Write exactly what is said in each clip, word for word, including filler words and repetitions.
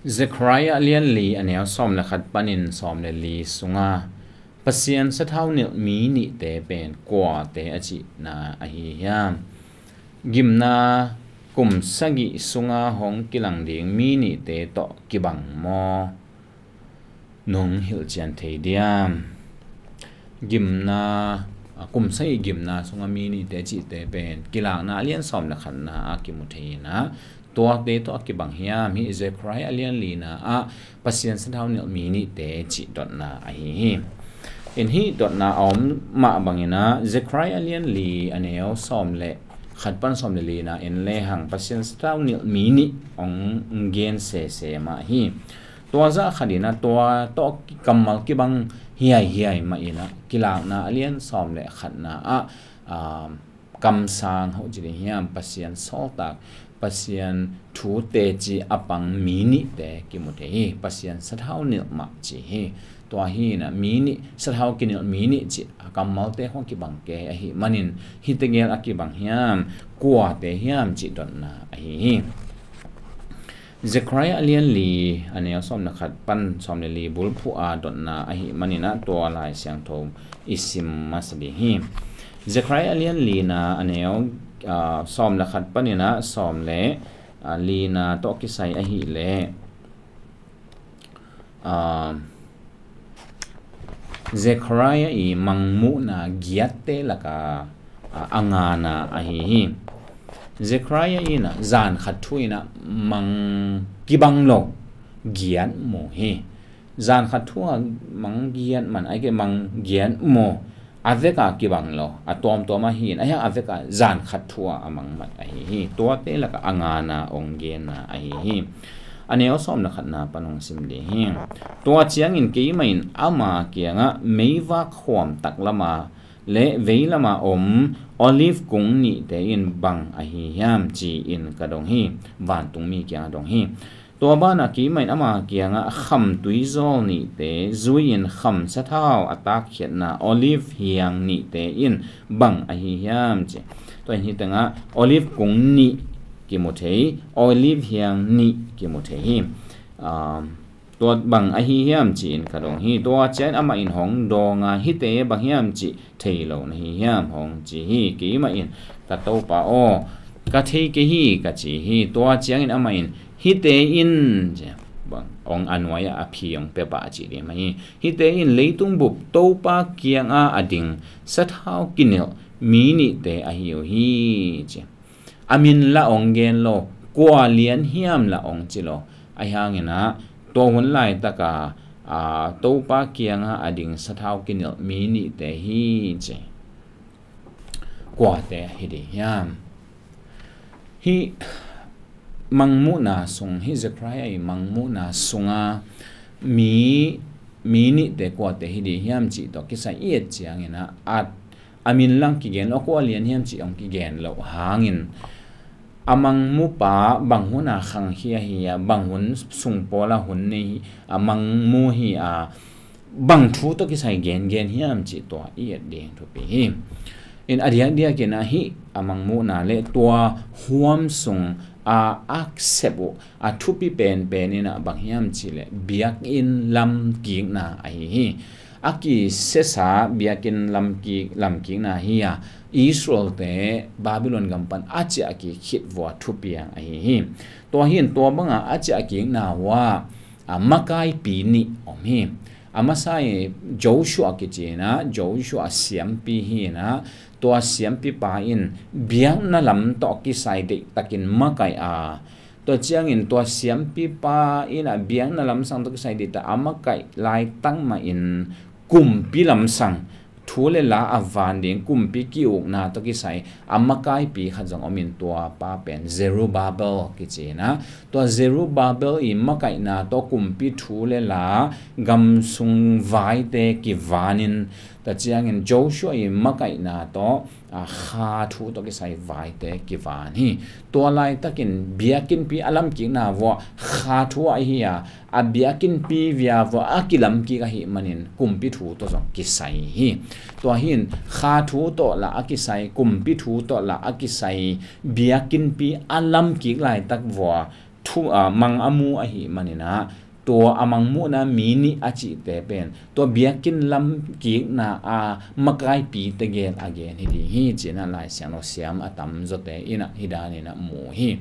Zekhariah a lian li a neu sawm le khat panin sawm le li sunga Pasian sathau nilh mi nihte pen kuate a cihna ahi hiam? Gimna kum sagih sunga hong kilang ding mi nihte tawh kibang maw? Nong hilhcian thei diam? Gimna, a, kum sagih gimna sunga mi nihte cihte pen Kilakna a lian sawm le khatna a kimu thei inah, tuate tawh a kibang hiam? Hih Zekhariah a lian lina ah Pasian sathau nilh mi nihte cih dotna ahi hi. In hih dotna a om mah banginah Zekhariah a lian li a neu sawm le khat pan sawm le lina en lehang Pasian sathau nilh mi nih hong gen sese mah hi. Tua zah khat inah tua tawh kammal kibang hiaihiai mah inah Kilakna a lian sawm le khatna ah, ah, kamsang hoh ci ding hiam, Pasian sawltak, Pasian thu teci a pang mi nihte kimu thei hi. Pasian sathau nilh mah ci hi. Tua hi inah mi nih, sathau kinilh mi nih cih a kammalte hong kibang kei ahih manin hihte gel a kibang hiam, kuate hiam cih dotna ahi hi. Zekhariah a lian li a neu sawm le khat pan sawm le li bulphuh a dotna ahih maninah tua Lai Siangtho i sim masa ding hi. Zekhariah a lian lina a neu, ah, sawm le khat paninah sawm le, ah, lina tawh kisai ahih leh, ah, Zekhariah i mangmuhna giatte laka, a, a ngana ahi hi. Zekhariah inah zan khat thu inah mang kibang lo giat mu hi. Zan khat thu a mang giat man, ai ke mang giat mu, a veka kibang lo, a tuamtuam ahi in, a hiang a veka zan khat thu a a mang mat ahi hi. Tuate laka a ngana ong genna ahi hi. A neu sawm le khatna pan ong sim ding hi. Tua ciangin keimah in ama kiangah meivak khuam taklama le veilama om olive kung nihte in bang ahi hiam ci-in ka dong hi. Vantungmi kiangah dong hi. Tua banah keimah in ama kiangah khamtui zawl nihte zui-in khamsathau a takkhiatna olive hiang nihte in bang ahi hiam ci. Tua in hih tengah olive kung nih kimu thei, olive hiang nih kimu thei hi. Um, tua bang ahi hiam ci-in ka dong hi. Tua ciangin amah in hong dawnga, hihte bang hiam cih thei lo na hi hiam hong ci hi. Keimah in ka Topa aw, ka thei kei hi ka ci hi. Tua ciangin amah in hihte in ci, bang hong a nuai-ah a phi hong pia pah a ci ding mah hi. Hihte in leitung bup Topa kianga a ding sathau kinilh mi nihte ahi uh hi ci. A min la ong gen lo, kua lian hiam la ong ci lo. Ahi hanginah tua hun laitaka, a, Topa kianga a ding sathau kinilh mi nihte hi ci. Kuate hi ding hiam? Hih mangmuhna sung, hih Zekhariah i mangmuhna sunga mi, mi nihte kuate hi ding hiam cih tawh kisai i et cianginah a, a min lang kigen lo, kua lian hiam cih ong kigen lo hangin a mangmupa bang huna khangkhia hi a, bang hun sung pawla hun nei hi a, mangmu hi a, bang thu tawh kisai gengen hiam cih tua i et ding thupi hi. In a diakdiakin a hih a mangmuhna le tua huam sung a aksep uh a thupi penpen inah bang hiam cihleh biakinn lamkikna ahi hi. A kisesa biakinn lamkik, lamkikna hi a, Israel-te Babylon gam pan a ciahkik khit vua thupiang ahi hi. Tua hin tua banga a ciahkikna uh ah, a makaipi nih om hi. A masa i Joshua kici inah, Joshua siampi hi inah, tua siampipa in biakna lam tawh kisai deihtakin makaih a, tua ciangin tua siampipa in a biakna lamsang tawh kisai deihtak a makaih laitak mahin kumpi lamsang thu le la a van ding kumpi ki-ukna tawh kisai a makaipi khat zong om in, tua pa pen Zerubbabel kici inah, tua Zerubbabel i makaihna tawh kumpi thu le la gamsung vaite kivanin, tua ciangin Joshua i makaihna tawh, a, kha thu tawh kisai vaite kivan hi. Tua laitakin biakinnpi a lamkikna vua kha thu ahi a, a biakinnpi via vua a kilamkik ahih manin kumpi thu tawh zong kisai hi. Tua hin kha thu tawh la a kisai, kumpi thu tawh la a kisai biakinnpi a lamkik laitak vua thu, a, mang a mu ahih manin ah, tua a mangmuhna mi nih a cihte pen tua biakinn lam kikna a makaipi tegel a gen hi ding hi, ci-in ah Lai Siangtho siam a tamzawte in ah hih danin ah mu hi.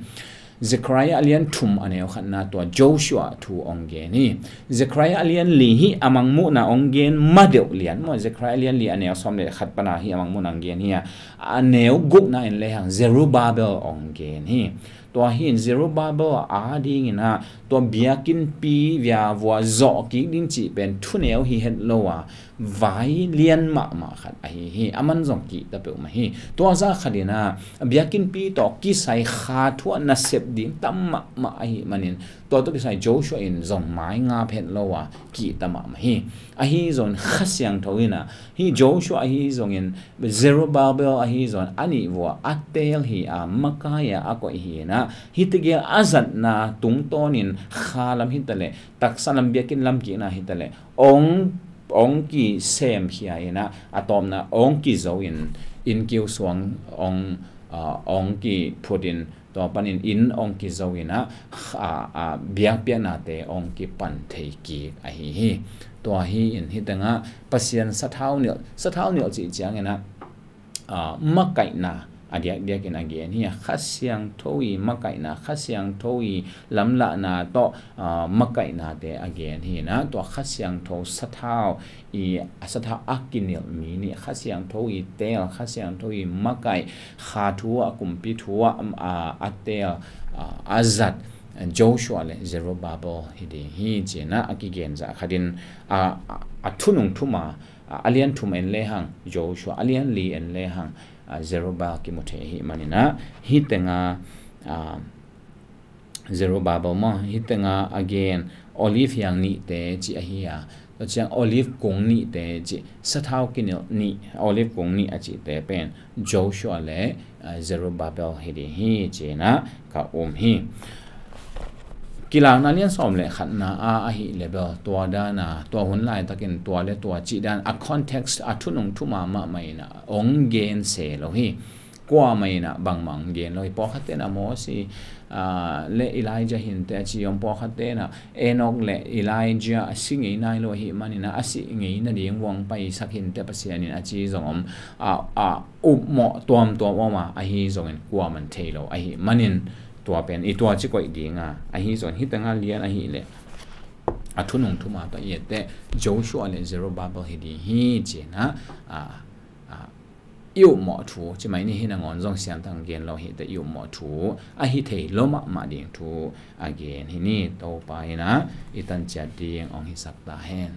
Zekhariah a lian thum a neu khatna tua Joshua thu hong gen hi. Zekhariah a lian li hih a mangmuhna hong gen ma deuh lian maw, Zekhariah a lian li a neu sawm le khat pan a hih a mangmuhna hong gen hi a, a neu gukna in lehang Zerubbabel hong gen hi. Tua hi in Zerubbabel a dingin ah tua biakinnpi viavua zawh kik ding cih pen thuneu hi het lo a, vai lian mahmah khat ahi hi. Aman zong kihta peuhmah hi. Tua zah khatin ah biakinnpi tawh kisai kha thu ah nasep ding tam mahmah ahih manin, tua tawh kisai Joshua in zong maingap het lo a, kihta mahmah hi. Ahi zongin Kha Siangtho in ah, hih Joshua ahi zongin Zerubbabel ahi zongin a nih vua a teel hi a, makai a a koih hi in ah, hih tegel a zatna tungtawnin kha lam hi taleh, taksa lam biakinn lam kikna hi taleh, hong, hong kisemkhia in ah, a tawpna hong kizo in, innkiu suang hong, a, hong kiphut in, tua panin inn hong kizo in ah, a, a, biakpiaknate hong kipan thei kik ahi hi. Tua hi in hih tengah Pasian sathau nilh, sathau nilh cih ciangin ah, a, makaihna a diakdiakin a gen hi a, Kha Siangtho i makaihna, Kha Siangtho i lamlahna tawh, a, makaihnate a gen hi in ah, tua Kha Siangtho sathau i, a sathau a kinilh mi nih, Kha Siangtho i teel, Kha Siangtho i makaih, kha thu ah, kumpi thu ah, a, a teel, a, a zat Joshua le Zerubbabel hi ding hi, ci-in ah a kigen zah khatin, a, a, a thunung thum a, a, a lian thum en lehang Joshua, a lian li en lehang, a, Zerubbabel kimu thei ahih manin ah, hih tengah, a, Zerubbabel maw, hih tengah a gen Olive hiang nihte cih ahi a, tua ciang Olive kung nihte cih, sathau kinilh nih, Olive kung nih a cihte pen Joshua le, a, Zerubbabel hi ding hi, ci-in ah ka um hi. Kilakna lian sawm le khatna a ahih leh bel, tua dan a, tua hun laitakin tua le tua cih dan a context a thunung thum a mahmah in ah hong gen se lo hi. Kuamah in ah bangmah hong gen lo hi. Pawlkhatte in ah Mosi, a, le Elijah hi inteh a ci om, pawlkhatte in ah Enok le Elijah a si ngei nai lo ahih manin ah a sih ngei nading vua hong paisak hi inteh Pasian in a ci zong om, a, a, upmawh tuamtuam om a, ahi zongin kuamah in thei lo ahih manin, tua pen i tua ci koih ding a, ahi zongin hih tengah lian ahih leh a thunung thum a tawh i et teh Joshua le Zerubbabel hi ding hi, ci-in ah, a, a, i upmawh thu, ci mai ni hi, nangawn zong siangtho gen lo hi teh, i upmawh thu ahi thei lo mahmah ding thu a gen hi ni. Topa in ah i tan ciat ding hong hisak ta hen.